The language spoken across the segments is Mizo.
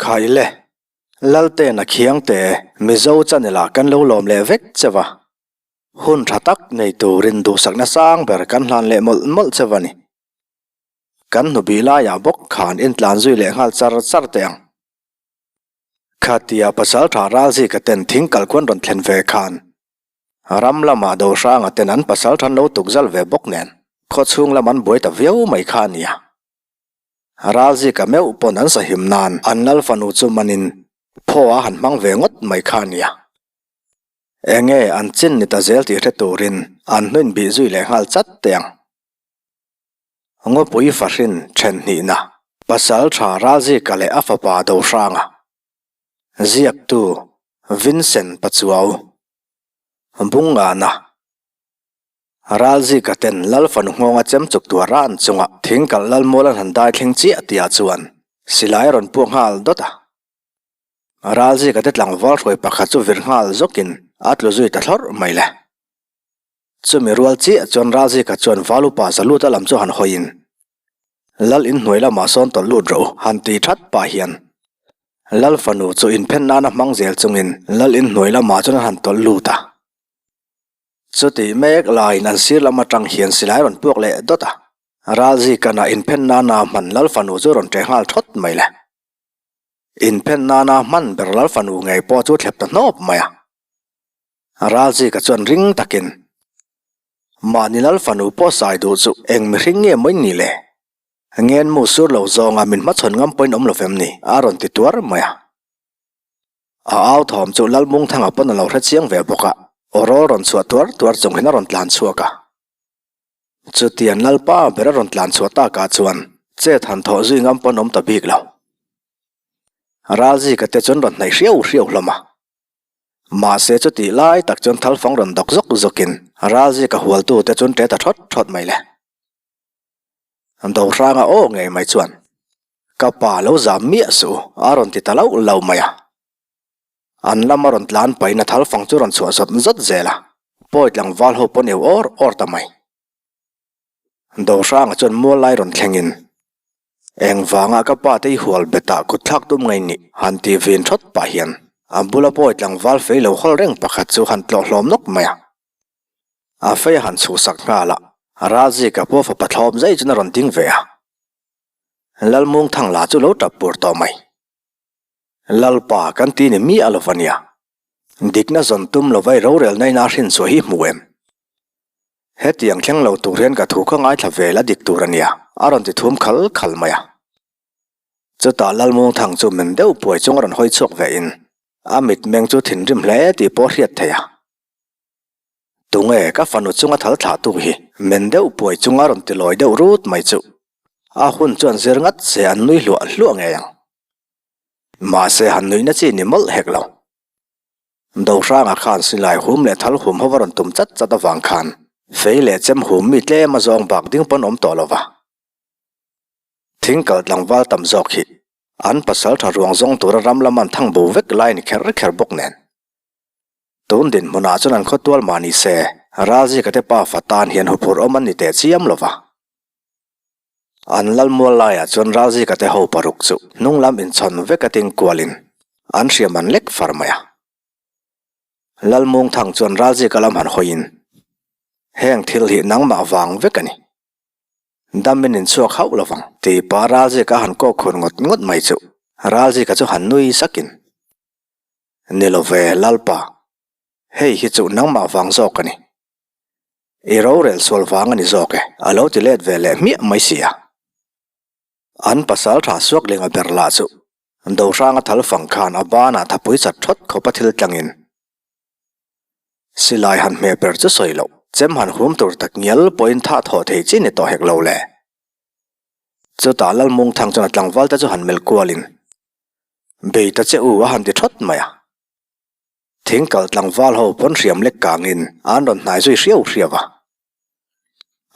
Khai le, Laltena Khiangte Mizo channel ah kan lo lawm leh vek cheu a. Hun tha tak nei turin duhsakna sang ber kan hlan leh mawlh mawlh cheu a ni. Kan hnubih laiah bawk khan intlan zui leh nghal char char teh ang. Khatia pasal tha Ralzika ten thing kalkhuan rawn thlen ve khan ram lamah Dohranga ten an pasal than lo tuk zal ve bawk nen khawchhung lam an buai ta viau mai kha a nia. Ralzika meuh pawn an sahim nan an lal fanu chu manin phaw a han hmang ve ngawt mai kha a nia. Enge an chin ni ta zel tih hre turin an hnuin bih zui leh nghal chat teh ang. Ngawpui fahrin then hnihna, Pasal tha Ralzika leh a fapa Dohranga. Ziaktu, Vincent Pachuau. Bungngahna, Ralzika ten Lal fanu nghawnga chem chuk tua ran chunga thingkalh Lalmual an han dai thleng chiah tihah chuan silai a rawn puak nghal dawt a. Ralzika te tlangval hruai pakhat chu vir nghal zawkin a tlu zui ta thlawrh mai le. Chumi rual chiah chuan Ralzika chuan val upa Zaluta lam chu han hawiin, Lal in hnuai lamah sawn tawlh lut rawh u, han ti that pah hian Lal fanu chu inphen nana hmang zel chungin Lal in hnuai lamah chuan an han tawlh lut a. Chutih mek laiin an sir lam atang hian silai rawn puak leh dawt a, Ralzikana inphen nana hman Lal fanu chu rawn ṭeh nghal thawt mai le. Inphen nana hman ber Lal fanu ngei pawh chu thlep ta hnawp mai a. Ralzika chuan ring takin, Mahni lal fanu pawh sai duh chu eng mihring nge maw in nih le? Ngenmu sur lo zawnga min hmachhawn ngam pawhin awm lo vem ni? a rawn ti tuar mai a. A au thawm chu Lalmungthanga pawn a lo hre chiang ve bawk a, aw rawl rawn chhuah tuar tuar chung hian a rawn tlan chhuak a. Chutiang Lalpa ber a rawn tlan chhuah takah chuan chet han thawh zui ngam pawn awm ta bik lo. Ralzika te chuan rawn hnaih hriau hriau hlawm a. Mahse chutih lai tak chuan thalfang rawn dawk zawk zawkin Ralzika hualtu te chuan ṭe ta ṭhawt ṭhawt mai le. Dohranga aw ngei mai chuan, Ka pa lo zam miah suh u, a rawn ti ta lauh lauh mai a. An lama rawn tlan pahin a thalfang chu rawn chhuah zawt zawt zel a, pawi tlangval ho pawn eu awr awr ta mai. Dohranga chuan mual lai rawn thlengin, Engvanga ka pa te i hual betah kut thlak tum ngai nih? han ti vin thawt pah hian a bula pawi tlangval fei lo hawl reng pakhat chu han tlawh hlawm nawk mai a. A fei a han chhuhsak nghal a, Ralzika pawh fapa thlawm zai chuan a rawn ding ve a. Lalmungthang la chu lo tap pur tawh mai. Lalpa kan ti ni miah lo va nia. Dikna zawn tum lo vai rorelna ina hrin chhuah hi hmu em? Hetiang thleng lo tur hian ka thu kha ngaithla vel a dik tur a nia, a rawn ti thum khal khal mai a. Chutah Lalmungthang chu men deuh puai chung a rawn hawi chhuak ve in a mitmeng chu thinrim hle tih pawh a hriat theih a. Tunge ka fanu chunga thal thlahtu hi men deuh puai chunga rawn ti lawi deuh rut mai chu a hun chuan zir ngat se an nui hluah hluah ngei ang. Mahse han nuihna chi ni mawlh hek lo. Dohranga khan silai hum leh thal hum ho a rawn tum chat chat avang khan fei leh chem hum mi tlem a zawng bak ding pawn awm tawh lo va. Thingkal tlangval tam zawk hi an pasal tha ruang zawng tura ram lam an thang bo vek lai ni kher kher bawk nen. Tun dinhmunah chuan an khawtual mah ni se Ralzika te pafa tan hian huphurh awm an ni teh chiam lo va. An lalmual laiah chuan Ralzika te ho paruk chu hnung lam inchhawn vek a ting kualin an hriam an lek far mai a. Lalmungthang chuan Ralzika lam han hawiin, Heng thil hi nangmah vang vek a ni. Damin inchhuak hauh lo vang tih pah Ralzika a han kawk khur ngawt ngawt mai chu Ralzika chu han nui sakin, Ni lo ve Lalpa, hei hi chu nangmah vang zawk a ni. I rorel sual vang a ni zawk e, a lo ti let ve leh hmiah mai si a. An pasal tha Suaklinga ber lah chu Dohranga thal fang khan a banah thapui chat thawt khawp a thil tlangin silai han hmeh per chu sawi loh, chem han hum tur tak ngial pawhin thah thawh thei chi ni tawh hek lo le. Chutah Lalmungthang chuan a tlangval te chu han melh kualin, Bei ta che u a han ti thawt mai a. Thingkal tlangval ho pawn hriam lek kangin an rawn hnai zui hriau hriau a.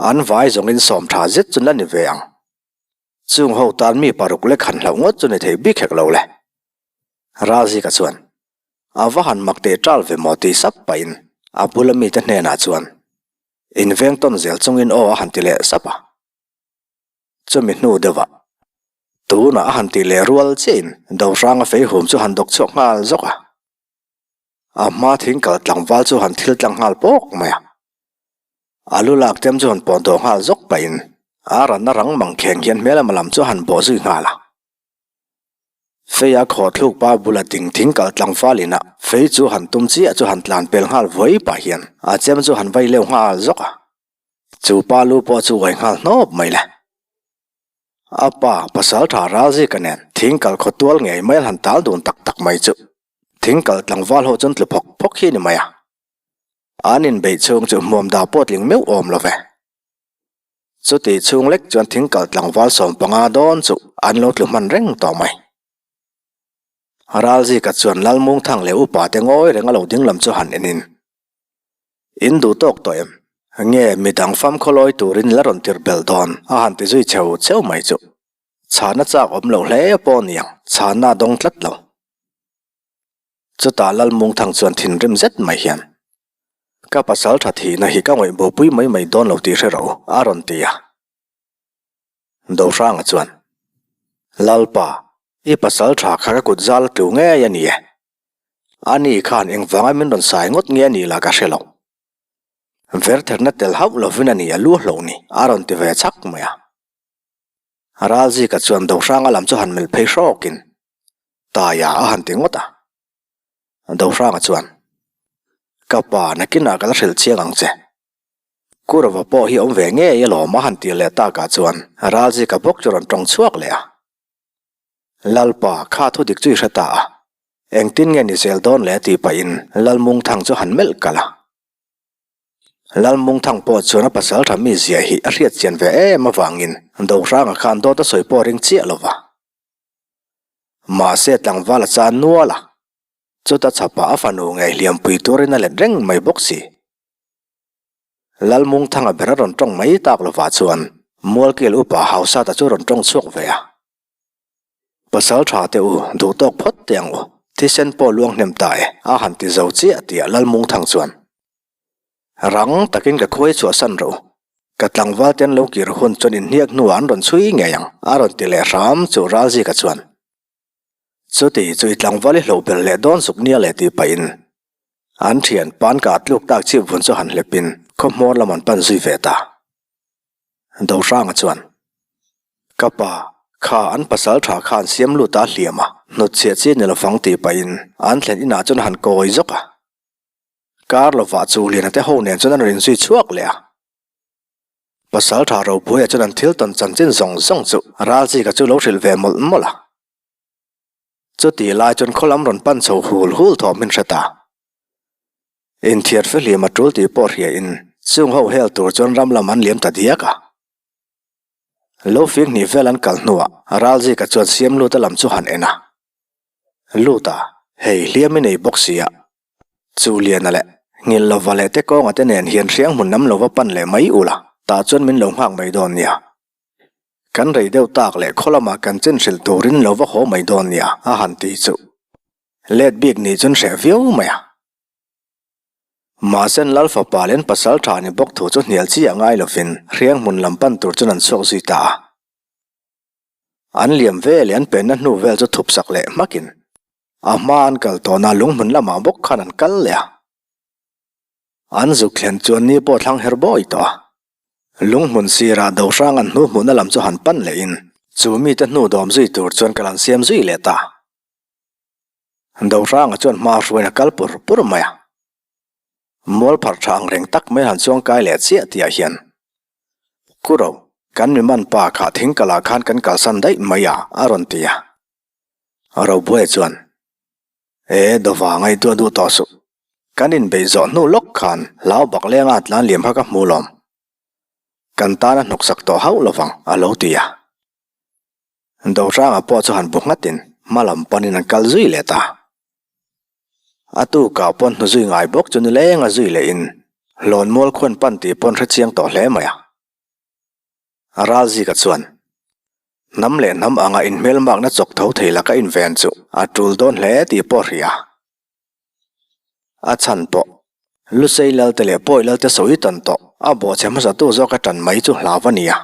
An vai zawngin sawm tha zet chu la ni ve ang. Chung ho tan mi paruk lek han hlauh ngawt chu ni thei bik hek lo le. Ralzika chuan, A va han mak teh ṭal ve maw tih sap pahin a bula mite hnenah chuan inveng tawn zel chungin aw a han ti leh sap a. Chumi hnu deuhah. Tunah a han tih leh rual chiahin Dohranga fei hum chu han dawk chhuak nghal zawk a. A hma thing kal tlangval chu han thil tlang nghal pawk mai a. A lu lak tem chu han pawn tawh nghal zawk pahin a ranna rang mang kheng hian hmelama lam chu a han bawh zui nghal a. Feia khaw thluk pa bula ding thing kal tlangval ina fei chu han tum chiah chu han tlan pel nghal vawi pah hian a chem chu han vai leuh nghal zawk a. Chu pa lu pawh chu uai nghal hnawp mai le. A pa pasal tha Ralzika nen thing kal khaw tual ngei mai an han tal dun tak tak mai chu thing kal tlangval ho chuan tlu phawk phawk hi a ni mai a. An inbeih chhung chu hmuam dah pawh tling meuh awm lo ve. Chuti chhung lek chuan thingkal tlangval 15 dawn chu an lo tlu hman reng tawh mai. Ralzika chuan Lalmungthang leh upa te ngawi reng a lo ding lam chu han en in, In duh tawk tawh em? Nge midang fam khawlawi turin la rawn tir belh dawn? a han ti zui cheu cheu mai chu. Chhana chak awm loh hle pawh niang, chhana a dawng tlat lo. Chutah Lalmungthang chuan thinrim zet mai hian, Ka pasal tha thihna hi ka ngawih bopui mai mai dawn lo tih hre rawh u, a rawn ti a. Dohranga chuan, Lalpa, i pasal tha kha ka kut zal a tlu ngei a ni e. Ani khan engvanga min rawn sai ngawt nge a nih lah ka hre lo. Vertherna tel hauh lovin a ni a lu hloh ni, a rawn ti ve chhak mai a. Ralzika chuan Dohranga lam chu han melh phei hrawkin, Taia a han ti ngawt a. Dohranga chuan, Ka pa, nakinah ka la hrilh chiang ang che. Kurava pawh hi awm ve ngei alawm a han ti leh takah chuan Ralzika bawk chu rawn tawng chhuak leh a. Lalpa, kha thu dik chu i hre ta a. Engtin nge ni zel dawn le tih pahin Lalmungthang chu han melh kalh a. Lalmungthang pawh chuan a pasal tha mi zia hi a hriat chian ve em avangin Dohranga khan dawt a sawi pawh ring chiah lo va. Mahse tlangval a chan nual a, chuta chhapah a fanu ngei hliampui turin a let reng mai bawk si. Lalmungthanga ber a rawn tawng mai tak lovah chuan Mualkil upa Hausata chu rawn tawng chhuak ve a. Pasal tha teh u, duh tawk phawt teh ang u, thisen pawh luang hnem ta e, a han ti zo chiah tih Lalmungthang chuan Rang takin ka khuai chhuahsan rawh u. Ka tlangval te an lo kir hun chuan inhniak hnuah an rawn chhui ngei ang, a rawn ti leh hram chu Ralzika chuan. Chuti chu i tlangval i hloh ber leh dawn zuk nia leh tih pahin an thian pan kah tluk tak chip vun chu han hlepin khaw hmawr lam an pan zui ve ta. Dohranga chuan, Ka pa, kha an pasal tha khan siam lut a hliam a, hnutchhiah chi ni lovang tih pahin an thlen inah chuan a han kawi zawk a. Kar lovah chu Liana te ho nen chuan an rawn inzui chhuak leh a. Pasal tha Ropuia chuan an thil tawn chanchin zawng zawng chu Ralzika chu lo hrilh ve mawlh mawlh a. Chutih lai chuan khaw lam rawn pan chho hul hul thawm hin hre ta. Inthiar fihlim a tul tih pawh hria in chung ho hel tur chuan ram lam an liam ta diak a. Lo fing hnih vel an kal hnuah Ralzika chuan Siamluta lam chu han en a. Luta, hei hliam i nei bawk sia. Chu Liana leh Nghilh lova leh te kawnga te nen hian hriang hmun lam lova pan leh mai ula, tah chuan min lo nghak mai dawn nia. Kan rei deuh tak leh khaw lamah kan chin hrilh turin lo va haw mai dawn nia, a han ti chu. Let bik nih chuan hreh viau mai a. Mahse Lal fapa leh an pasal tha ni bawk thu chu hnial chi a ngai lovin hriang hmun lam pan tur chuan an chhuak zui ta a. An liam ve leh an penna hnu vel chu thup sak leh hmakin a hma an kal tawhna lunghmun lamah bawk khan an kal leh a. An zuk thlen chuan ni pawh thlang her bawi tawh a. Lunghmun sirah Dohrang an hnu hmuhna lam chu han pan lehin chu mite hnu dawm zui tur chuan kal an siam zui leh ta. Dohranga chuan hma hruain a kal pur pur mai a. Mual pharh tha ang reng tak mai han chuang kai leh chiah tihah hian Kuro, kan mi man pa kha thingkalah khan kan kalsan daih mai a, a rawn ti a. Robuaia chuan, E, dawva ngaihtuah duh tawh suh. Kan inbeih zawh hnu lawk khan hlau bak lenga tlan liam kha ka hmu lawm. Kan tan a hnawksak tawh hauh lovang, a lo ti a. Dohranga pawh chu han bu nghatin hma lam panin an kal zui leh ta. A tukah pawn hnu zui ngai bawk chu nileng a zui leh in hlawn mual khuan pan tih pawn hre chiang tawh hle mai a. Ralzika chuan hnam leh hnam anga inhmelmakna chawk tho thei laka inven chu a tul dawn hle tih pawh hria. A chhan pawh Lusei Lalte leh Pawi Lalte sawi tawn tawh a bawhchhe hmasatu zawka tan mai chu hlau a ni a.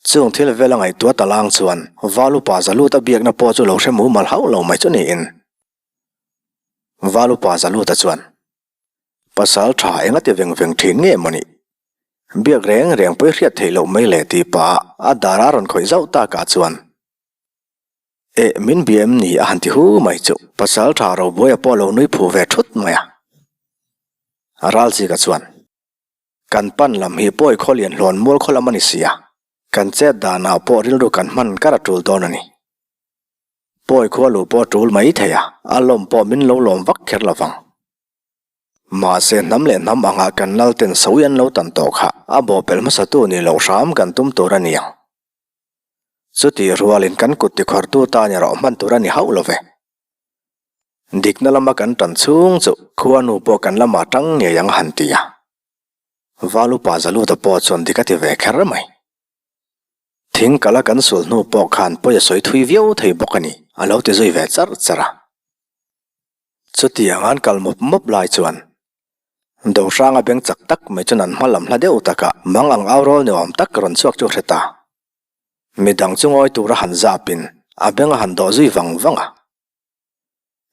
Chung thil vel a ngaihtuah ta lang chuan Val upa Zaluta biakna pawh chu lo hre mumal hauh lo mai chu niin. Val upa Zaluta chuan, Pasal tha eng a ti veng veng thin nge maw ni? Biak reng reng pawi hriat theih loh mai le tih pah a dar a rawn khawih zauh takah chuan, Eh, min bia em ni? a han ti hu mai chu. Pasal tha Robuaia pawh lo nui phu ve thut mai a. Ralzika chuan, Kan pan lam hi pawi khaw lian hlawn mual khaw lam a ni si a, kan chet danah pawh rilru kan hman kar a tul dawn a ni. Pawi khua luh pawh a tul mai thei a, a lawm pawh min lo lawm vak kher lo vang. Mahse hnam leh hnam angah kan lal ten sawi an lo tan tawh kha a bawhpelh hmasatu ni loh hram kan tum tur a ni ang. Chutih rualin kan kut tikhawrtu tan erawh hman tur a ni hauh lo ve. Dikna lama kan tan chhung chu khuanu pawh kan lamah tang ngei ang a han ti a. Val upa Zaluta pawh chuan dik a ti ve kher mai. Thing kala kan sul hnu pawh khan pawi a sawi thui viau thei bawk a ni, a lo ti zui ve charh charh a. Chutiang an kal mawp mawp lai chuan Dohranga beng chak tak mai chuan an hma lam hla deuh takah mang ang au rawl ni awm tak rawn chhuak chu a hre ta. Midang chu ngawi tura han zapin a beng a han dawh zui vang vang a.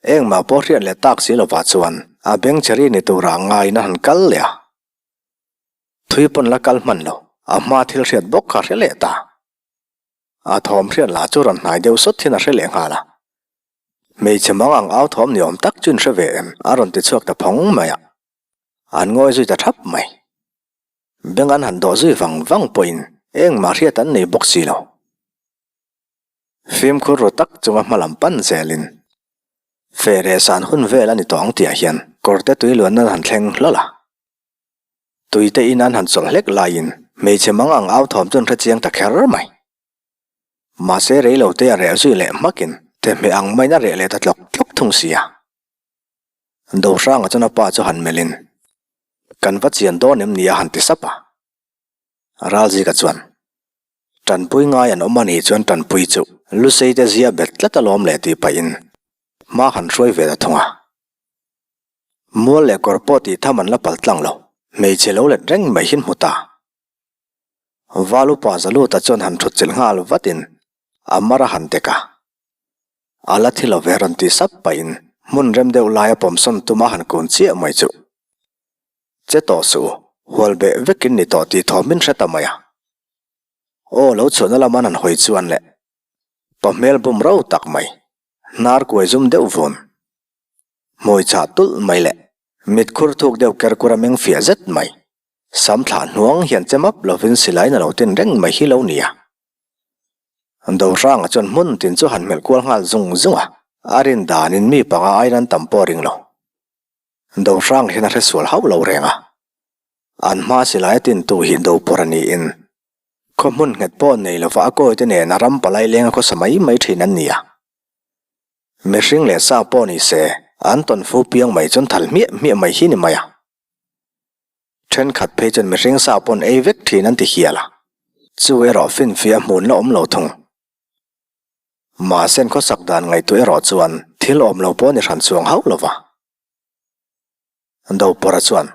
Engmah pawh hriat leh tak si lovah chuan a beng chhe ri ni tura ngaiin a han kal leh a. Thui pawn la kal hman lo, a hma thil hriat bawk kha hre leh ta. A thawm hriat lah chu rawn hnai deuh sawt hian a hre leh nghal a. Hmeichhe mang ang au thawm ni awm tak chu in hre ve em? a rawn ti chhuak ta phawng mai a. An ngawi zui ta thap mai. Beng an han dawh zui vang vang pawhin engmah hriat an nei bawk si lo. Fimkhur ru tak chunga hma lam pan zelin feh leh san hun vel a ni tawh ang tihah hian kawrte tui luan an han thleng hlawl a. Tuite in an han chawlh hlek laiin hmeichhe mang ang au thawm chu an hre chiang ta kher mai. Mahse reilo te a reh zui leh hmakin thehmeh ang maiin a reh leh ta tlawk tlawk thung si a. Dohranga chuan a pa chu han melhin, Kan va chian dawn em ni a han ti sap a. Ralzika chuan, Tanpui ngai an awm a nih chuan tanpui chu Lusei te zia bet tlat alawm le tih pahin hma han hruai ve ta thung a. Mual leh kawr pawh tih tham an la pal tlang lo, hmeichhe lo let reng mai hin hmu ta. Val upa Zaluta chuan han thut chilh nghal vatin a mar a han dek a. A la thi lo ve rawn ti sap pahin hmun rem deuh laia pawmsawn tuma han kun chiah mai chu. Che tawh suh u, hual beh vekin ni tawh tih thawm min hre ta mai a. Aw lo chhuahna lama an han hawi chuan le pa hmel bum ro tak mai, hnar kuai zum deuh vun, hmui chah tulh mai leh mit khur thuk deuh ker kur a meng fiah zet mai, sam thlah hnuang hian che map lovin silai na lo tin reng mai hi lo nia. Dohranga chuan hmun tin chu han hmelh kual nghal zung zung a, a rin danin mi panga aiin an tam pawh ring lo. Dohrang hian a hre sual hauh lo reng a, an hma silai a tintu hi Dopawr a niin khaw hmun nghet pawh nei lova a kawite nen a ram palai lenga khawsa mai mai thin an ni a. Mihring leh sa pawh ni se an tawn fu piang mai chuan thal hmiah hmiah mai hi ni mai a. Thenkhat phei chuan mihring sa pawn ei vek thin an ti hial a, chu erawh finfiah hmun la awm lo thung. Mahse an khawsak dan ngaihtuah erawh chuan thil awm lo pawh ni hran chuang hauh lo va. Dopawra chuan,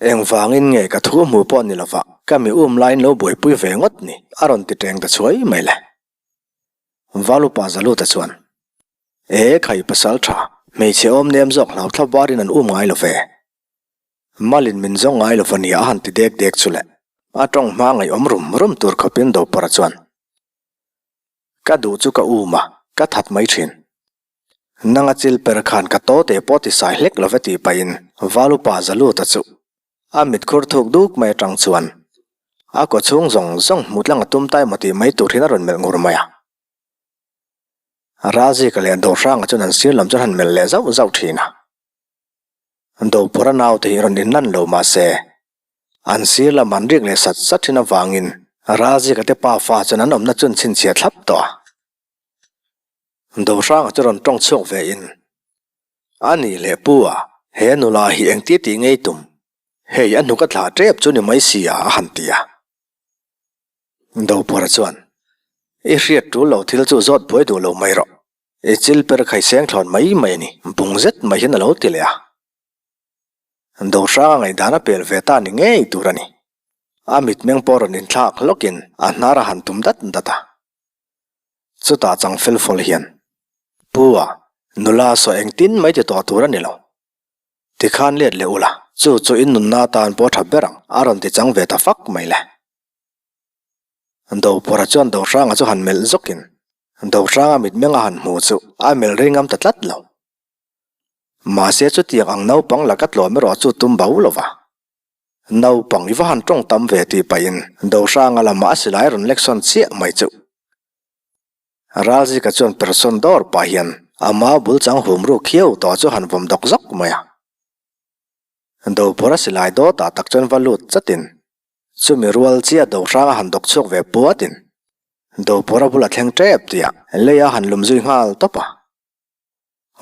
Engvangin nge ka thu hmu pawh ni lova ka mi um laiin lo buaipui ve ngawt ni? a rawn ti teng ta chhuai mai le. Valupa Zaluta chuan, E khai pasal tha, hmeichhe awm nem zawk hlau thlap varin an um ngai lo ve. Malin min zawng ngai lo va nia a han ti dek dek chu le. A tawng hma ngaihawm rum rum tur khawpin Dopawra chuan, Ka duh chu ka um a, ka that mai thin. Nanga chil per khan ka to te pawh ti sai hlek love tih pahin Valupa Zaluta chu a mit khur thuk duk mai atang chuan a kaw chhung zawng zawng hmu tlang a tum tai maw tih mai tur hian a rawn melh ngur mai a. Ralzika leh Dohranga chuan an sir lam chuan han melh leh zauh zauh thin a. Dopawra naute hi rawn inlan lo mahse An sir lam an rik leh sat sat thin avangin Ralzika te pafa chuan an awmna chu an chhinchhiah thlap tawh a. Dohranga chu rawn tawng chhuak ve in, A nih leh pu a, he nula hi engti tih ngei tum? Hei a hnuk a thlah tep chu ni mai si a a han ti a. Dopawra chuan, I hriat tul lo thil chu zawt buai duh lo mai rawh. I chil per khai seng thlawn mai mai a ni, bung zet mai hian a lo ti leh a. Dohranga ngaihdan a pel ve ta ni ngei tur a ni. A mitmeng pawh rawn inthlak hlawkin a hnar a han tum dat dat a. Chutah chang fel fawl hian, Pu a, nula saw engtin mai ti tawh tur a ni lo. Tikhan let leh ula, chu chu in nunna atan pawh tha ber ang, a rawn ti chang ve ta fak mai le. Dopawrha chuan Dohranga chu han melh zawkin, Dohranga mitmeng a han hmu chu a melh rei ngam ta tlat lo. Mahse chutiang ang naupang laka tlawm erawh chu tum bo lo va. Naupang i va han tawng tam ve tih pahin Dohranga lamah a silai rawn lek sawn chiah mai chu. Ralzika chuan persawn dawr pah hian a mau bul chang hum ruk khiau tawh chu han vawm dawk zawk mai a. Dopawrha silai dawtah tak chuan va lut chatin chumi rual chiah Dohranga han dawk chhuak ve puatin Dopawrha bula thleng tep tihah lei a han lum zui nghal tawp a.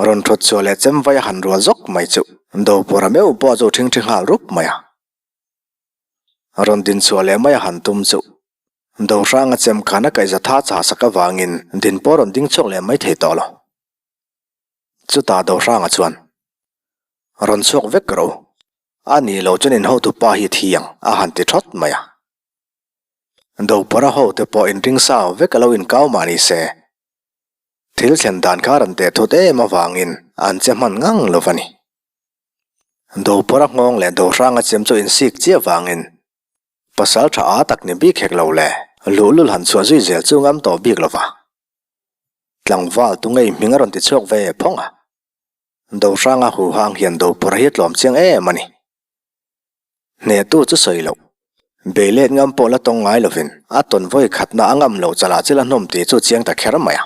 Rawn thawt chhuah leh chem vai a han rual zawk mai chu Dopawrha meuh pawh chu ṭhingṭhi nghal rup mai a. Rawn din chhuah leh mai a han tum chu Dohranga chem khan a kaihza tha chah sak avangin din pawh rawn ding chhuak leh mai thei tawh lo. Chutah Dohranga chuan, Rawn chhuak vek rawh u, a ni lo chuan in hotupa hi thi ang a han ti thawt mai a. Dopawrha hote pawh inring sau vek a lo inkau mah ni se. Thil thlen dan kha rawn teh thut em avangin an che hman ngang lo va ni. Dopawrha nghawng leh Dohranga chem chu insik chiah vangin pasal tha a tak ni bik hek lo le, luhlul han chhuah zui zel chu ngam tawh bik lo va. Tlangval tu ngei hming a rawn ti chhuak ve phawng a. Dohranga huhang hian Dopawrha hi a tlawm chiang em a ni. Hnehtu chu sawi loh. Bei let ngam pawh la tawng ngai lovin a tawn vawi khatna a ngam lo chalah chil a hnawm tih chu chiang ta kher mai a.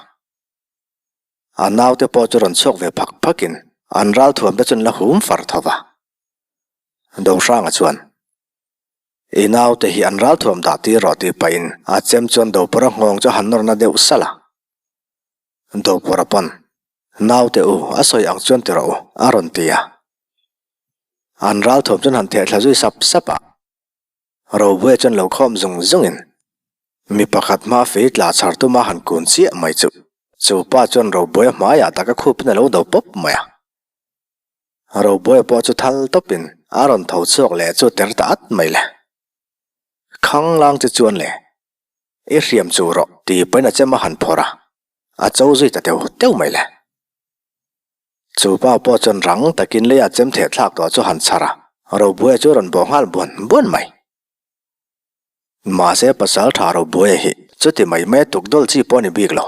A naute pawh chu rawn chhuak ve phak phakin an ralthuam te chuan la hum far tho va. Dohranga chuan, I naute hi an ralthuam dah tir rawh tih pahin a chem chuan Dopawrha nghawng chu a han nawrna deuh salh a. Dopawrha pawn, Naute u, a sawi ang chuan ti rawh u, a rawn ti a. An ralthuam chuan han theh thla zui sap sap a, Robuaia chuan lo khawm zung zungin mi pakhat hma fei tla chhar tuma han kun chiah mai chu chu pa chuan Robuaia hmaiah tak a khupin a lo do pawp mai a. Robuaia pawh chu thal tawpin a rawn tho chhuak leh chu ter ta at mai le. Khang lang che chuan le, i hriam chu rawh tih pahin a chem a han phawrh a, a cho zui ta teuh teuh mai le. Chu pa pawh chuan rang takin leia chem theh thlak tawh chu han chhar a, Robuaia chu a rawn bawh nghal buan buan mai. Mahse pasal tha Robuaia hi chuti mai mai a tuk dawl chi pawh a ni bik lo.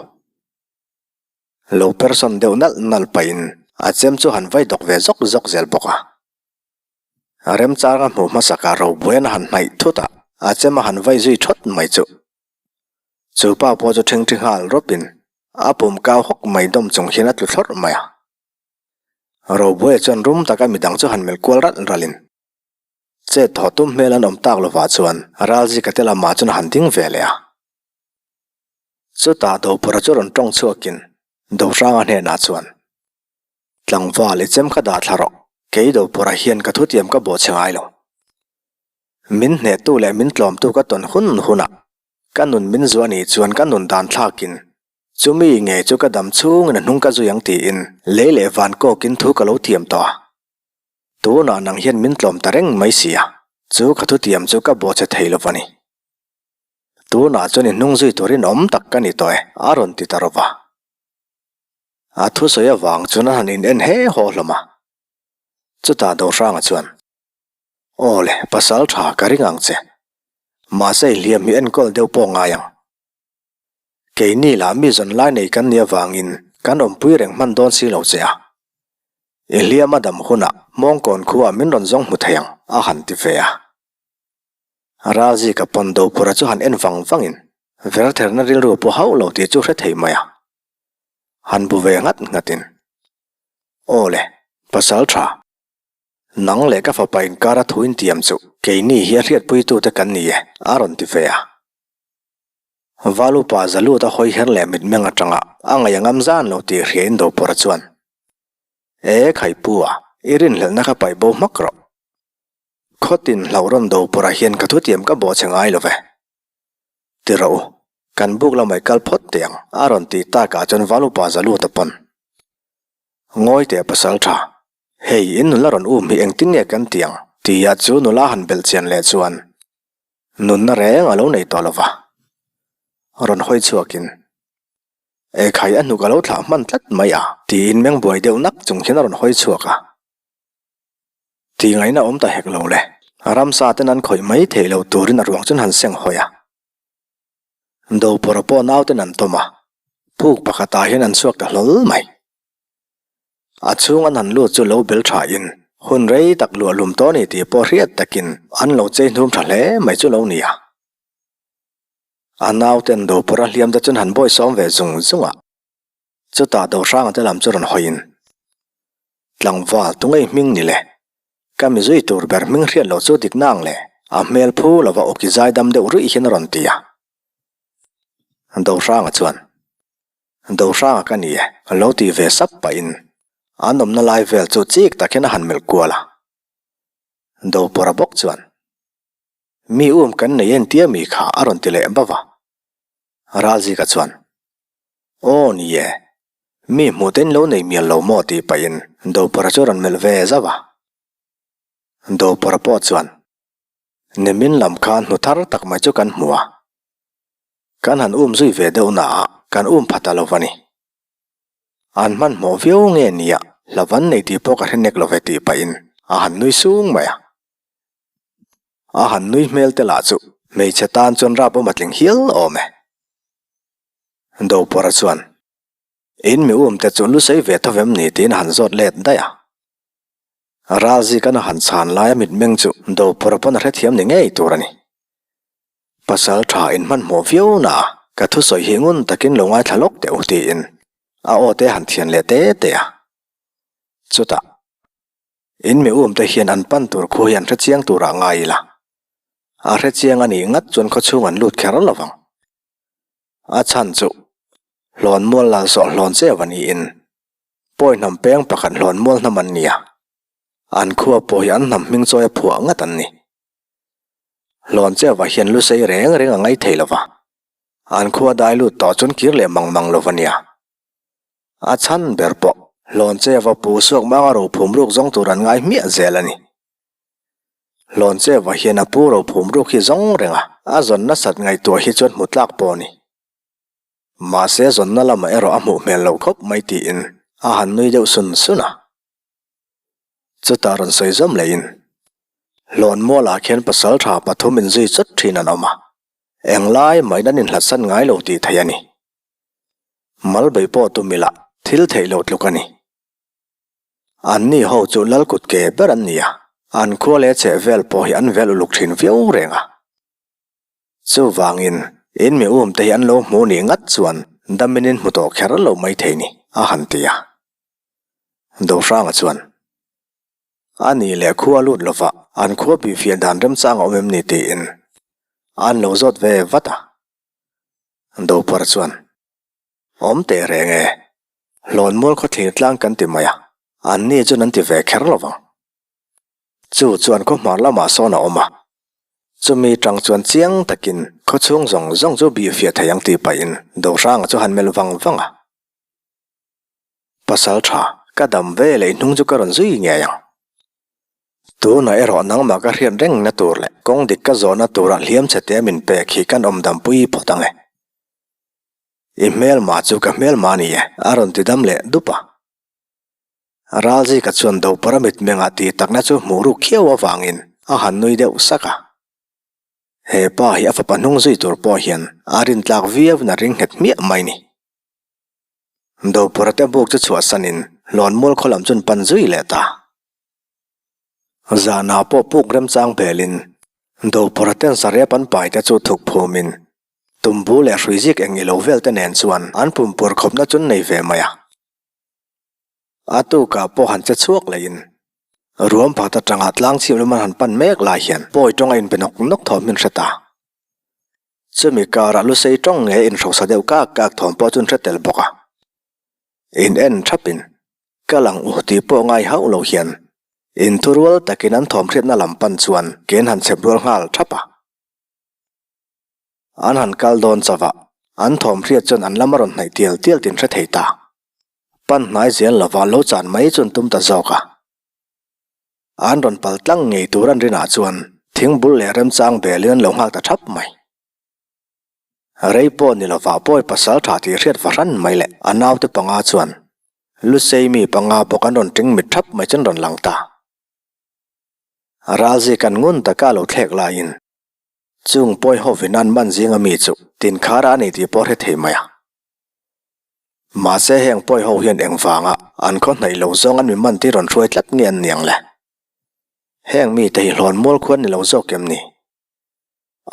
Lo person deuh nalh nalh pahin a chem chu han vai dawk ve zawk zawk zel bawk a. Remchanga hmuh hmasakah Robuaia'n a han hnaih thut a, a chem a han vai zui thawt mai chu. Chu pa pawh chu ṭhingṭhi nghal rawpin a pum kau hawk mai dawm chung hian a tlu thlawrh mai a. Robuaia chuan rum taka midang chu han melh kual ralh ralhin chet thaw tum hmel an awm tak lovah chuan Ralzika te lamah chuan a han ding ve leh a. Chutah Dopawrha chu rawn tawng chhuakin Dohranga hnenah chuan, Tlangval i chem kha dah thla rawh, kei Dopawrha hian ka thutiam ka bawhchhe ngai lo. Min hnehtu leh min tlawmtu ka tawn hun hunah ka nun min zuah nih chuan ka nun dan thlakin chumi ngei chu ka dam chhungin a hnung ka zui ang tiin lei leh van kawkin thu ka lo thiam tawh a. Tunah nang hian min tlawm ta reng mai si a, chu ka thutiam chu ka bawhchhe thei lo va ni. Tunah chuan i hnung zui turin awm tak ka ni tawh e, a rawn ti ta rawh va. A thusawi avang chuan a han in en he haw hlawm a. Chutah Dohranga chuan. Aw le, pasal tha ka ring ang che. Mahse i hliam hi enkawl deuh pawh ngai ang. Keini lah mi zawn lai nei kan nih avangin kan awmpui reng hman dawn si lo che a. I hliam a dam hunah Hmawngkawn khuaah min rawn zawng hmu thei ang, a han ti ve a. Ralzika pawn Dopura chu han en vang vangin vertherna rilru pawh hauh lo tih chu hre thei mai a. Han bu ve nghat nghatin, Aw le, pasal tha. Nang leh ka fapa inkara thu intiam chu keini hi a hriatpuitute kan ni e, a rawn ti ve a. Valupa Zalut a hawi her leh mitmeng atanga a ngaih a ngam zan lo tih hria in Dopawrha chuan, E Khaipua, i rinhlelhna kha paih bo hmak rawh. Khawtin hlauhrawn Dopawrha hian ka thutiam ka bawhchhe ngai lo ve. Ti rawh u, kan buk lamah i kal phawt teh ang, a rawn tih takah chuan Valupa Zalut a pawn. Ngawi teh pasal tha, Hei, in nula rawn um hi engtin nge kan ti ang? Tia chu nula han belh chian leh chuan. Nunna reng a lo nei tawh lo va, rawn hawi chhuakin, Ekhai a hnuk a lo thlah hman tlat mai a, tiin meng buai deuh nak chung hian a rawn hawi chhuak a. Ti ngaihna awm ta hek lo le, ramsa ten an khawih mai theih lo turin a ruang chuan han seng hawi a. Dopawrh pawh nauten an tawm a, puk pakhatah hian an chhuak ta hlawl mai. A chhung an han lut chu lo bel tha in hun rei tak luah hlum tawh a ni tih pawh hriat takin an lo chei hnum tha hle mai chu lo ni a. A nauten Dopawrh a hliam te chuan han bawi sawm ve zung zung a. Chutah Dohranga te lam chu rawn hawi in, Tlangval, tungei hming ni le? Ka mi zui tur ber hming hriat loh chu dik nang le? A hmel phu lova awki zaidam deuh ruih hian a rawn ti a. Dohranga chuan, Dohranga ka ni e, a lo ti ve sap pahin an awmna lai vel chu chik tak hian a han melh kual a. Dopawrha bawk chuan, Mi um kan nei entia mi kha a rawn ti leh bauh a. Ralzika chuan, Aw ni e, mi hmuh te in lo nei mial lo maw tih pahin Dopawrha chu a rawn melh ve zauh a. Dopawrha pawh chuan, Nimin lam khan hnu thar tak mai chu kan hmu a, kan han um zui ve deuh naah kan um pha ta lo va ni. An hmanhmawh viau nge nia hlavan nei tih pawh ka hre nek lo ve tih pahin a han nui sung mai a. A han nui hmel te lah chu hmeichhe tan chuan rap awm a tling hial awm e. Dopawrha chuan, In mi um te chu lu sei ve tho vem ni tiin a han zawt let daih a. Ralzika'n a han chhan laia mitmeng chu Dopawrha pawn a hrethiam ni ngei tur a ni. Pasal tha in hmanhmawh viau na a, ka thusawi hi ngun takin lo ngaithla lawk teh u tiin a aw te a han thian leh te te a. Chutah, In mi um te hian an pan tur khu hi an hrechiang turah ngai ila. A hrechiang a nih ngat chuan khawchhung an lut kher lo vang. A chhan chu, hlawn mual lal sawh hlawn che va niin, pawi hnam peng pakhat hlawn mual hnam an ni a, an khua pawh hi an hnam hming chawi a phuah ngat an ni. Hlawn che va hian lu sei reng reng a ngai thei lo va, an khua dai lut tawh chuan kir leh mang mang lo va nia. A chhan ber pawh, hlawn che va pu suak manga rophum ruk zawng tur an ngai hmiah zel a ni. Hlawncheva hian a pu rophum ruk hi zawng reng a, a zawn nasat ngaihtuah hi chuan hmu tlak pawh a ni. Mahse zawnna lamah erawh a hmuh hmel loh khawp mai tiin a han nui deuh sun sun a. Chutah rawn sawi zawm lehin, Hlawn mualah khian pasal tha pathum inzui chawt thin an awm a, englai mahin an inhlatsan ngai lo tih theih a ni. Malbeih pawh tum ila thil theih loh tluk a ni. Anni ho chu lal kut ke ber an ni a, an khua leh chheh vel pawh hi an vel uluk thin viau reng a. Chuvangin, in mi um te hi an lo hmu nih ngat chuan damin in hmu tawh kher lo mai thei ni, a han ti a. Dohranga chuan, A nih leh khua lut lova an khua bihfiah dan remchang a awm em ni tiin an lo zawt ve vat a. Dopar chuan, Awm teh reng e. Hlawn mual khaw thlir tlang kan ti mai a, an ni chuan an ti ve kher lo vang. Chu chuan khaw hmar lamah sawn a awm a, chumi tang chuan chiang takin khaw chhung zawng zawng chu bih fiah thei ang tih pahin Dohranga chu han melh vang vang a. Pasal tha, ka dam ve leh hnung chu ka rawn zui ngei ang. Tunah erawh nangmah ka hriat rengna tur leh kawng dik ka zawhna turah hliam chhe te min pek hi kan awm dampui phawt ang e. I hmelma chu ka hmelma a ni e, a rawn ti dam leh dup a. Ralzika chuan Dopara mitmengah tih takna chu hmuh ruk khiau avangin a han nui deuh sak a. He pa hi a fapa hnung zui tur pawh hian a rintlak viauin a ring nghet hmiah mai ni. Dopara te buk chu chhuahsanin Hlawnmual khaw lam chuan pan zui leh ta. Zanah pawh puk remchang belin Dopara ten sarep an paite chu thuk phumin Tumbu leh hruizik eng ilo vel te nen chuan an pumpur khawpna chu an nei ve mai a. A tukah pawh han che chhuak lehin ruam phat atanga tlang chhim lam an han pan mek lai hian pawi tawng a inbe nawk nawk thawm hi an hre ta. Chumi karah lusei tawng nge inhrosa deuh kak kak thawm pawh chu an hre tel bawk a. In en thapin ka lang u tih pawh ngai hauh lo hian inthurual takin an thawm hriatna lam pan chuan ke an han chep rual nghal thap a. An han kal dawn chauh a, an thawm hriat chuan an lam a rawn hnaih tial tial tin hre thei ta. Pan hnai zel lova lo chan mai chu an tum ta zawk a. An rawn pal tlang ngei tur an rinah chuan Thing bul leh remchang belin an lo nghak ta thap mai. Rei pawh ni lovah pawi pasal tha tih hriat fahran mai leh a naute panga chuan Lusei mi panga bawk an rawn ting mit thap mai chu an rawn lang ta. Ralzi kan ngun taka a lo thlek laiin chung pawi hovin an man zinga mi chu tinkhara a ni tih pawh hre thei mai a. Mahse heng pawi ho hian engvanga an khaw hnaih lo zawng an mi man tih rawn hruai tlat nge an niang le? Heng mite hi hlawn mual khuan ni lo zawk em ni?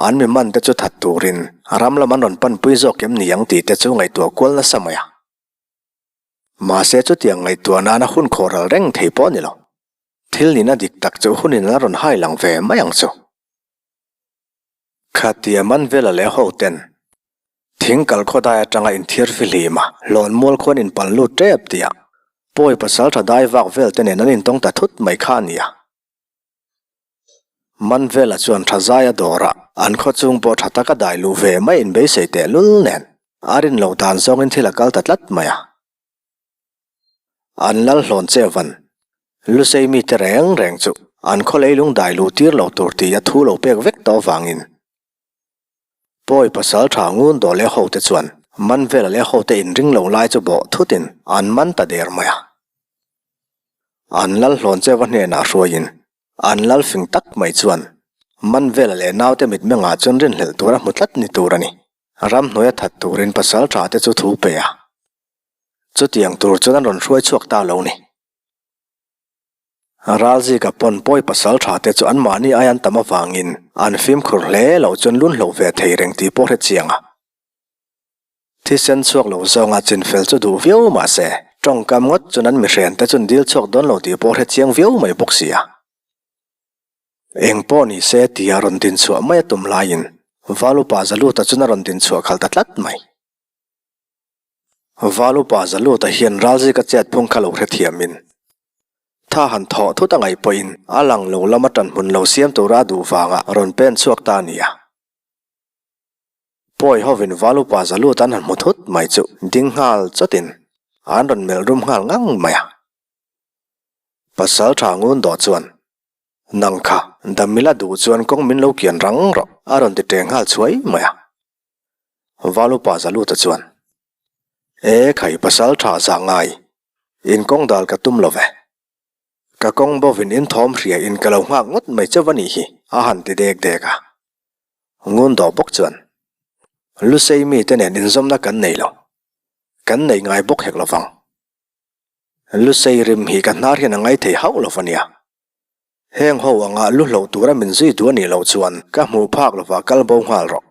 An mi man te chu that turin ram lam an rawn panpui zawk em ni ang tih te chu ngaihtuah kual nasa mai a. Mahse chutiang ngaihtuah nana hun khawhral reng thei pawh ni lo. Thil nihna dik tak chu hunin a rawn hai lang ve mai ang chu. Khatia Manvela leh ho ten thing kal khawdai atanga inthiar fihlim a, hlawn mual khuan inpal lut tep tih ah pawi pasal tha dai vak vel te nen an intawng ta thut mai kha a ni a. Manvela chuan tha zai a dawr a, an khaw chung pawh tha taka dai luh ve mai inbeisei teh lul nen a rin loh dan zawngin thil a kal ta tlat mai a. An lal hlawn che van Lusei mite reng reng chu an khaw leilung dai luh tir lo tur tih a thu lo pek vek tawh avangin Pawi pasal tha ngun dawh leh hote chuan Manvela leh hote inring lo lai chu bawh thutin an man ta der mai a. An lal hlawn cheva hnenah hruaiin an lal fing tak mai chuan Manvela leh naute mitmengah chuan rinhlelh tur a hmu tlat ni tur a ni. Ramhnuaia that turin pasal tha te chu thu pe a. Chutiang tur chuan an rawn hruai chhuak ta lo ni. Ralzika pawn pawi pasal tha te chu anmahni ai an tam avangin an fimkhur hle lo chuan lun hlo ve thei reng tih pawh hre chiang a. Thisen chhuak lo zawnga chinfel chu duh viau mah se, tawngkam ngawt chuan an mihren te chuan dil chhuak dawn lo tih pawh hre chiang viau mai bawk si a. Eng pawh ni se tia rawn din chhuah mai a tum laiin Valupa Zaluta chuan a rawn din chhuah khalh ta tlat mai. Valupa Zaluta hian Ralzika chet phung kha lo hrethiamin tha han thawh thut a ngaih pawhin a lang lo lama ṭanhmun lo siam tura a duh vanga rawn pen chhuak ta a ni a. Pawi hovin Valupa Zaluta an han hmu thut mai chu ding nghal chawtin an rawn melh rum nghal ngang mai a. Pasal tha ngun dawh chuan, Nang kha, Damila duh chuan kawng min lo kian rang rawh a rawn ti ṭeng nghal chhuai mai a. Valupa Zaluta chuan, E khai pasal tha zah ngai, in kawng dal ka tum lo ve. Ka kawng bovin in thawm hria in ka lo nghak ngawt mai chauh a nih hi, a han ti dek dek a. Ngun dawh bawk chuan, Lusei mite nen inzawmna kan nei lo, kan nei ngai bawk hek lovang. Lusei rim hi ka hnar hian a ngai thei hauh lo va nia. Heng ho anga lu hloh tura min zui duh a nih loh chuan ka hmuh phak lovah kal bo nghal rawh.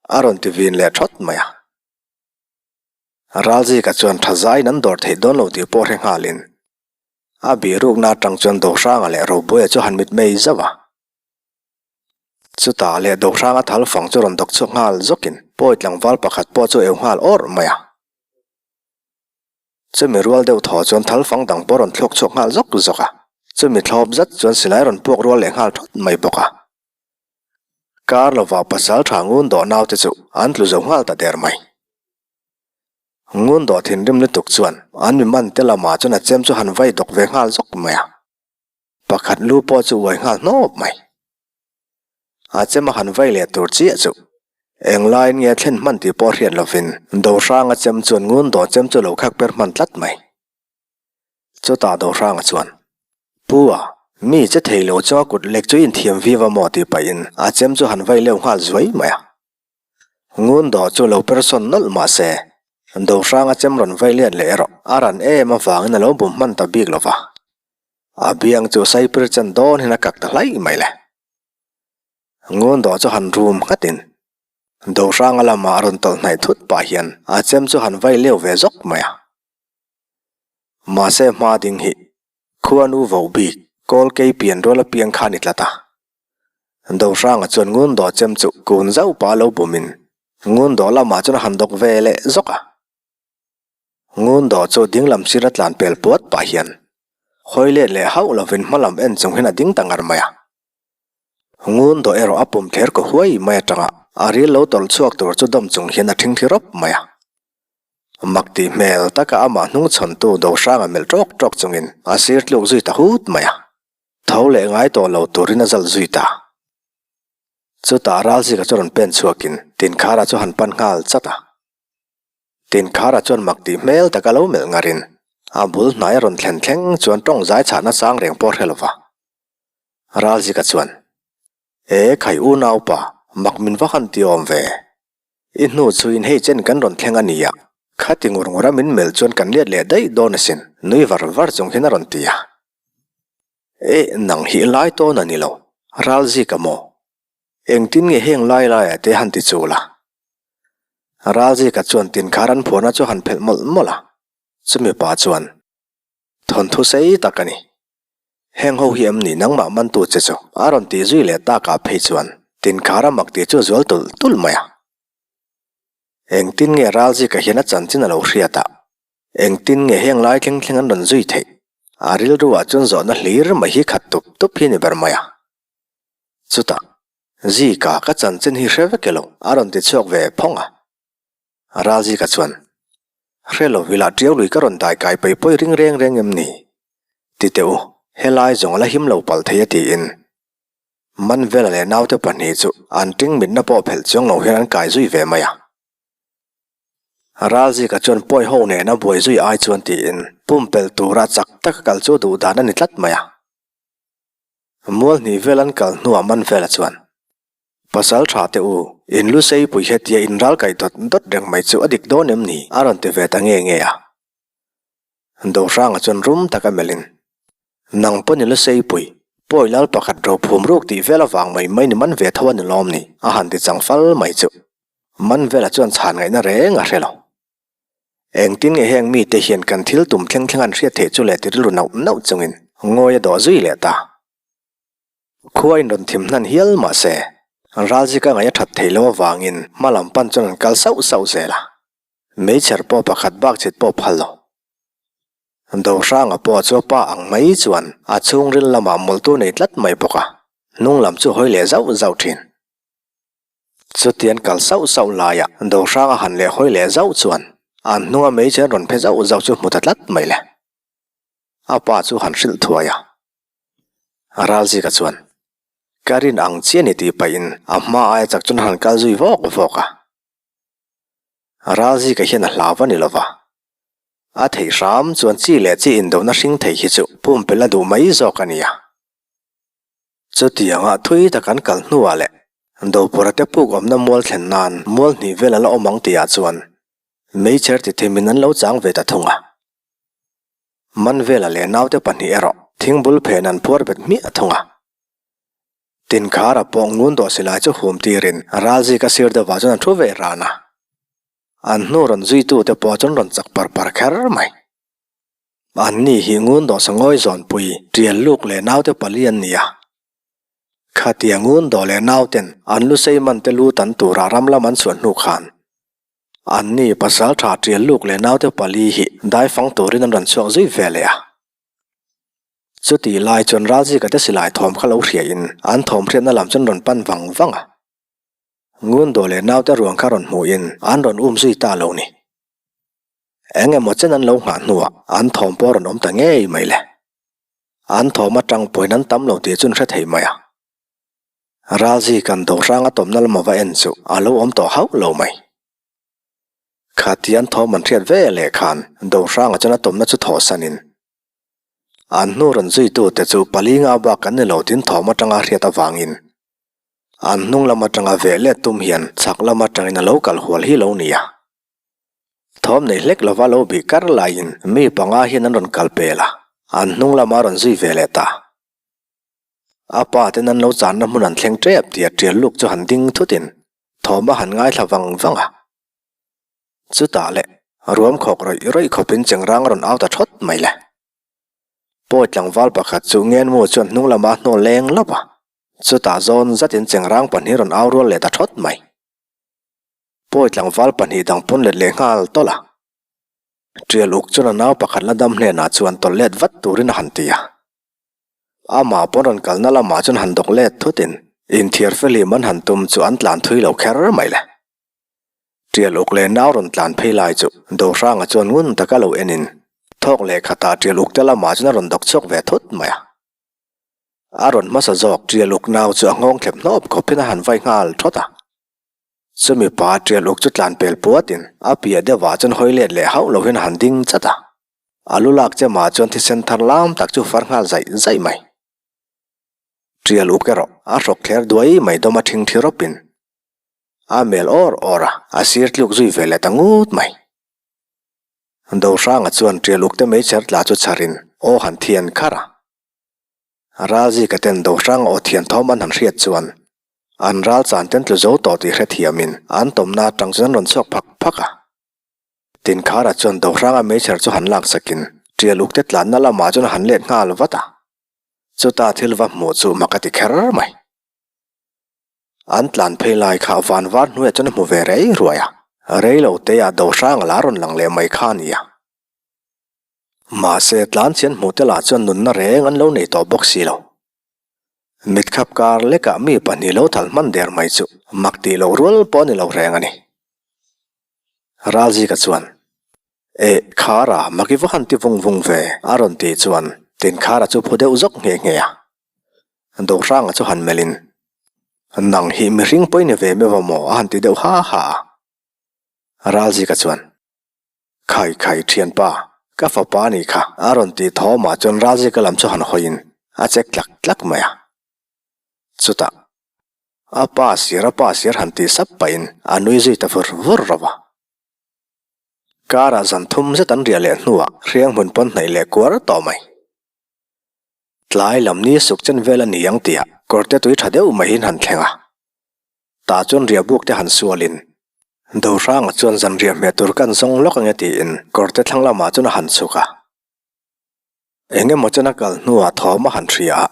A rawn ti vin leh thawt mai a. Ralzika chuan tha zaiin an dawr theih dawn lo tih pawh hre nghalin a bihrukna atang chuan Dohranga leh Robuaia chu han mitmei zauh a. Chutah leh Dohranga thal fang chu rawn dawk chhuak nghal zawkin pawi tlangval pakhat pawh chu eu nghal awrh mai a. Chumi rual deuh thaw chuan thal fang dang pawh rawn thlawk chhuak nghal zawk zawk a. Chumi thlawp zat chuan silai rawn puak rual leh nghal thawt mai bawk a. Kar lovah pasal tha ngun dawh naute chu an tlu zo nghal ta der mai. Ngun dawh thinrim lutuk chuan an mi man te lamah chuan a chem chu han vai dawk ve nghal zawk mai a. Pakhat lu pawh chu uai nghal hnawp mai. A chem a han vai leh tur chiah chu englaiin nge thlen hman tih pawh hriat lovin Dohranga chem chuan ngun dawh chem chu lo khak per hman tlat mai. Chutah Dohranga chuan, Pu a, mi che thei lo chunga kut lek chu inthiam viau a maw tih pahin a chem chu han vai leuh nghal zuai mai a. Ngun dawh chu lo per sawn nawlh mah se, Dohranga chem rawn vai let leh erawh a ran em avangin a lo bum hman ta bik lo va. A biang chu saipir chen dawn hian a kak ta hlaih mai le. Ngun dawh chu han rum nghatin Dohranga lamah a rawn tawlh hnaih thut pah hian a chem chu han vai leuh ve zawk mai a. Mahse hma ding hi khuanu vo bik kawl kei pian rual apiang kha a ni tlat a. Dohranga chuan ngun dawh chem chu kun zauh pah lo bumin ngun dawh lamah chuan a han dawk ve leh zawk a. Ngun dawh chu ding lam sira tlan pel puat pah hian hawi let leh hauh lovin hma lam en chung hian a ding ta ngar mai a. Ngun dawh erawh a pum thler kaw huai mai atanga a ril lo tawlh chhuak tur chu dawm chung hian a thingthi rawp mai a. Mak tih hmel taka amah hnungchhawntu Dohranga melh ṭawk ṭawk chungin a sir tluk zui ta hut mai a. Tho leh ngai tawh lo turin a zalh zui ta. Chutah Ralzika chu rawn pen chhuakin Tinkhara chu han pan nghal chat a. Tinkhara chuan mak tih hmel taka lo melh ngarin a bul hnai a rawn thlen thleng chuan tawng zai chhahna chang reng pawh hre lova. Ralzika chuan, E khai unaupa, mak min va han ti awm ve. I hnu chhuiin hei chen kan rawn thleng a nia, khati ngur ngura min melh chuan kan let leh daih dawn asin, nui var var chung hian a rawn ti a. E, nang hi lai tawn a ni lo, Ralzika maw? Engtin nge heng lai laiah te han ti chul a? Ralzika chuan tinkhar an phuarna chu han phelh mawlh mawlh a, chumi pa chuan, Thawnthu sei tak a ni. Heng ho hi em ni nangmah mantu che chu? A rawn tih zui leh takah phei chuan tinkhar a mak tih chu a zual tulh tulh mai a. Engtin nge Ralzika hian a chanchin a lo hriat a? Engtin nge heng lai thleng thleng an rawn zui theih? A rilru ah chuan zawhna hlir mai hi khat tup tup hi a ni ber mai a. Chutah, Zika, ka chanchin hi hre vek elo, a rawn ti chhuak ve phawng a. Ralzika chuan, Hre lo ila tiau lui ka rawn dai kai pawi pawi ring reng reng em ni? Ti teh u, helai zawng a la him lo palh thei a tiin. Manvela leh naute pahnih chu an ting mitna pawh phelh chuang lo hian an kai zui ve mai a. Ralzika chuan pawi ho nena buai zui ai chuan tiin pumpelh tura chak taka kal chu duh dan a ni tlat mai a. Mual hnih vel an kal hnuah Manvela chuan, Pasal tha teh u, in lu seipui hetia in ral kaih dawt dawt reng mai chu a dik dawn em ni? a rawn ti ve ta nge nge a. Dohranga chuan rum taka melhin, Nang pawn i lu seipui, pawi lal pakhat ro phum ruk tih vel avang mai mai ni man ve tho a ni lawm ni? a han ti chang fal mai chu. Manvela chuan chhan ngaihna reng a hre lo. Engtin nge heng mite hian kan thil tum thleng thleng an hriat theih chu le ti rilru nauh nauh chungin ngawi a dawh zui leh ta. Khua in rawn thim hnan hial mah se, Ralzika ngaih a that thei lo avangin hma lam pan chuan an kal sauh sauh zel a. Meichher pawh pakhat bak chhit pawh phal lo. Dohranga pawh chu a pa ang mai chuan a chhungril lamah mawltu nei tlat mai bawk a, hnung lam chu hawi leh zauh zauh thin. Chutian kal sauh sauh laiah Dohranga han leh hawi leh zauh chuan an hnunga meichen rawn phe zauh zauh chu hmu ta tlat mai le. A pa chu han hrilh thuai a. Ralzika chuan, Ka rin ang chiah ni tih pahin a hma aia chak chuan han kal zui vawk vawk a. Ralzika hian a hlau a ni lova. A theih hram chuan chi leh chi indona hring thei hi chu pumpelh a duh mai zawk a nia. Chutianga thui tak an kal hnuah leh Dopura te puk awmna mual thlen nan mual hnih vel a la awm ang tihah chuan meichher ti thimin an lo chang ve ta thung a. Manvela leh naute pahnih erawh thingbul phen an phuar bet hmiah thung a. Tinkhara pawh ngun dawh silai chu hum tirin Ralzika sir deuhah chuan a thu ve ran a. An hnu rawn zuitute pawh chuan rawn chak par par kher mai. Anni hi ngun dawh sa ngawi zawnpui tial luk leh naute pali an ni a. Khatia ngun dawh leh nauten an lu sei man te lu tan tura ram lam an chhuah hnu khan anni pasal tha tial luk leh naute pali hi dai fang turin an rawn chhuak zui ve leh a. Chutih lai chuan Ralzika te silai thawm kha lo hriain an thawm hriatna lam chu an rawn pan vang vang a. Ngun dawh leh naute ruang kha rawn hmuhin an rawn um zui ta lo ni. Eng emaw chen an lo nghah hnuah an thawm pawh a rawn awm ta ngei mai le. An thawm atang pawhin an tam lo tih chu an hre thei mai a. Ralzi kan do hrang a tawmna lama va en chu a lo awm tawh hauh lo mai. Khati an thawm an hriat ve leh khan do hrangah chuan a tawmna chu thawhsanin an hnu rawn zuitute chu pali nga bak an ni lo tin thawm atanga hriat avangin an hnung lam atanga veh let tum hian chhak lam atangin a lo kal hual hi lo ni a. Thawm nei hlek lova lo bih kar laiin mi panga hian an rawn kal pel a, an hnung lama rawn zui ve leh ta. A pa ten an lo channa hmun an thleng tep tih a tial luk chu han ding thutin thawm a han ngaithla vang vang a. Chutah leh ruam khawk rawih rawih khawpin chengrang a rawn au ta thawt mai le. Pawi tlangval pakhat chu ngenmu chuan hnung lama a hnawl leng lawp a, chutah zawn zatin chengrang pahnih rawn au rual leh ta thawt mai. Pawi tlangval pahnih dang pawn let leh nghal tawlh a. Tial uk chuan a nau pakhat la dam hnenah chuan tawlh let vat turin a han ti a. Amah pawn rawn kalna lamah chuan han dawk let thutin inthiar fehlim an han tum chu an tlan thui lo kher mai le. Tial uk leh nau rawn tlan phei lai chu Dohranga chuan ngun taka lo enin thawk leh khatah tial uk te lamah chuan a rawn dawk chhuak ve thut mai a. A rawn hmasa zawk tial uk nau chu a nghawng thlep hnawp khawpin a han vai nghal thawt a. Chumi pa tial uk chu tlan pel puatin a piah deuhah chuan hawi let leh hauh lohin a han ding chat a. A lu lak chemah chuan thisen thar lam tak chu far nghal zaih zaih mai. Tial uk erawh a hrawk thler duai mai dawm a thing thi rawpin a mel awr awr a, a sir tluk zui ve leh ta ngut mai. Dohranga chuan tial uk te meichher tla chu chharin aw han thian kharh a. Ralzika ten Dohranga aw thian thawm an han hriat chuan an ral chan ten tlu zo tawh tih hrethiamin an tawmna atang chuan an rawn chhuak phak phak a. Tinkhara chuan Dohranga meichher chu han lak sakin tial uk te tlanna lamah chuan a han let nghal vat a. Chuta thil va hmuh chu mak a ti kher mai. An tlan phei lai kha van var hnuaiah chuan a hmu ve rei ruai a, rei lo teah Dohranga la rawn lang leh mai kha a ni a. Mahse, tlanchhian hmuh te lah chuan nunna reng an lo nei tawh bawk si lo. Mitkhap kar lekah mi pahnih lo thal hman der mai chu mak tih loh rual pawh a ni lo reng a ni. Ralzika chuan, Eh, Khara, mak i va han ti vung vung ve, a rawn tih chuan Tinkhara chu phu deuh zawk nghe nghe a. Dohranga chu han melhin, Nang hi mihring pawh i ni ve meuh a maw? a han ti deuh ha ha a. Ralzika chuan, Khai khai thianpa, ka fapa ni kha a rawn tih thawmah chuan Ralzika lam chu han hawiin a chek tlak tlak mai a. Chutah, a pa sir a pa sir han tih sap pahin a nui zui ta vur vur ro a. Karah zan thum zet an riah leh hnuah hriang hmun pawn hnaih leh kuar tawh mai. Tlai lam ni suk chen vel a ni ang tihah kawrte tui tha deuh maiin han thleng a. Tah chuan riah buk te han sualin, Dohranga chuan zan riah hmeh tur kan zawng lawk ange tiin kawrte thlang lamah chuan a han chhuk a. Eng emaw chuan a kal hnuah thawm a han hria a,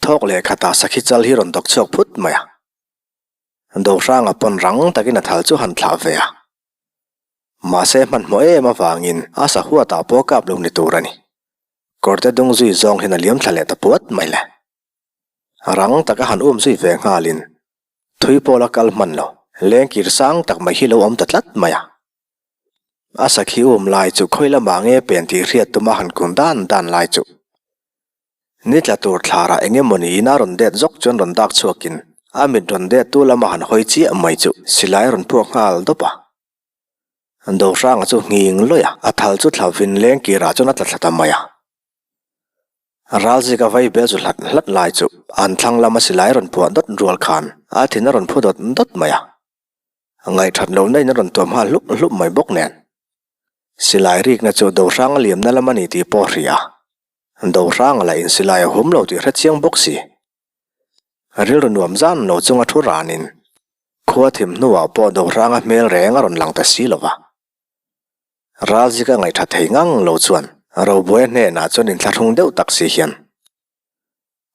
thawk leh khatah sakhi chal hi rawn dawk chhuak phut mai a. Dohranga pawn rang takin a thal chu han thlah ve a. Mahse hmanhmawh em avangin a sahuatah pawh kap lo ni tur a ni. Kawrte dung zui zawng hian a liam thla leh ta puat mai le. Rang taka han um zui ve nghalin thui pawla kal hman lo, lengkir sang tak mai hi lo awm ta tlat mai a. A sakhi um lai chu khawi lamah nge pen tih hriat tuma han kun dan dan lai chu. Ni tla tur thlarah eng emaw niin a rawn det zawk chuan rawn dak chhuakin a mit rawn det tu lama han hawi chiah mai chu silai a rawn puak nghal dawp a. Dohranga chu nghing lawih a, a thal chu thlavin lengkirah chuan a tla thla ta mai a. Ralzika vai bel chu hlat hlat lai chu an thlang lama silai rawn phuah dawt rual khan a thin a rawn phu dawt dawt mai a. Ngaihthat lohna in a rawn tuam nghal hlup hlup mai bawk nen. Silai rikna chu Dohranga liamna lam a ni tih pawh a hria a. Dohranga lah in silai a hum lo tih hre chiang bawk si. Rilru nuam zan lo chunga thu ranin khua thim hnuah pawh Dohranga hmel reng a rawn lang ta si lo va. Ralzika ngaihṭha thei ngang lo chuan Robuaia hnenah chuan inthlahrung deuh tak si hian,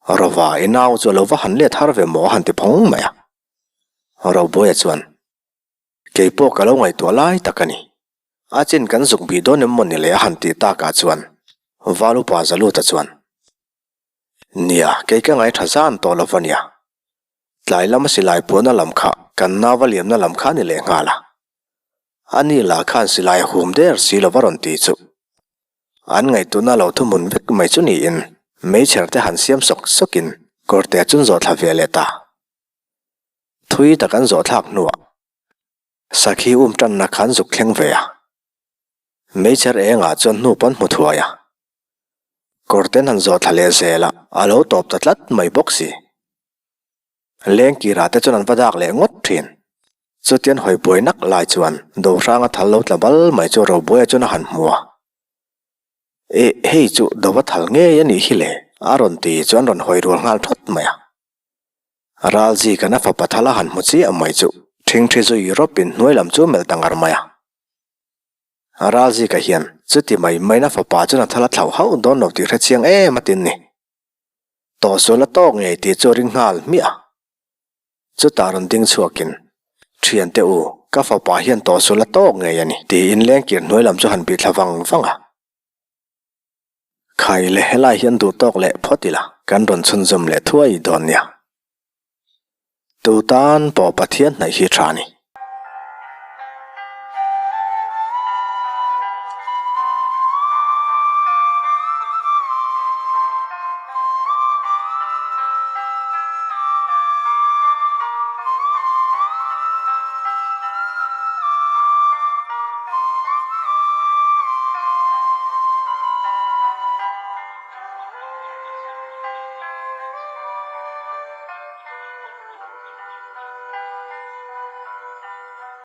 Rova, i nau chu a lo va han let har ve maw a han ti phawng mai a. Robuaia chuan, Kei pawh ka lo ngaihtuah lai tak a ni. A chin kan zuk bih dawn em maw ni le a han tih takah chuan Val upa Zaluta chuan, Nia, kei ka ngaihṭha zan tawh lo va nia. Tlai lama silai puahna lam kha kan nau a liamna lam kha a ni lehnghal a. A ni lah khan silai a hum der si lo va rawn ti chu. An ngaihtuahna lo thuhmun vek mai chu niin meichher te han siam sawk sawkin kawrte chun zawh thla ve leh ta. Thui tak an zawh thlak hnuah sakhi um tanna khan zuk thleng ve a. Meichher engah chuan hnu pawn hmu thuai a. Kawrten han zawh thla leh zel a, a lo tawp ta tlat mai bawk si. Lengkirah te chuan an va dak leh ngawt thin. Chutian hawi buai nak lai chuan Dohranga thal lo tla bal mai chu Robuaia chuan a han hmu a. Eh, hei chu Dova thal ngei a nih hi le, a rawn ti chuan rawn hawi rual nghal thawt mai a. Ralzika'n a fapa thal a han hmu chiah mai chu ṭhingṭhi zui rawpin hnuai lam chu melh ta ngar mai a. Ralzika hian chuti mai maiin a fapa chuan a thal a thlauh hauh dawn lo tih hre chiang em a tin ni. Tawhsual a tawk ngei tih chu a ring nghal hmiah a. Chutah rawn ding chhuakin, Thiante u, ka fapa hian tawhsual a tawk ngei a ni, tiin lengkir hnuai lam chu han bih thla vang vang a. Khai le helai hian duh tawk leh phawt ila, kan rawn chhunzawm leh thuai dawn nia. Tu tan pawh Pathian hnaih hi tha a ni.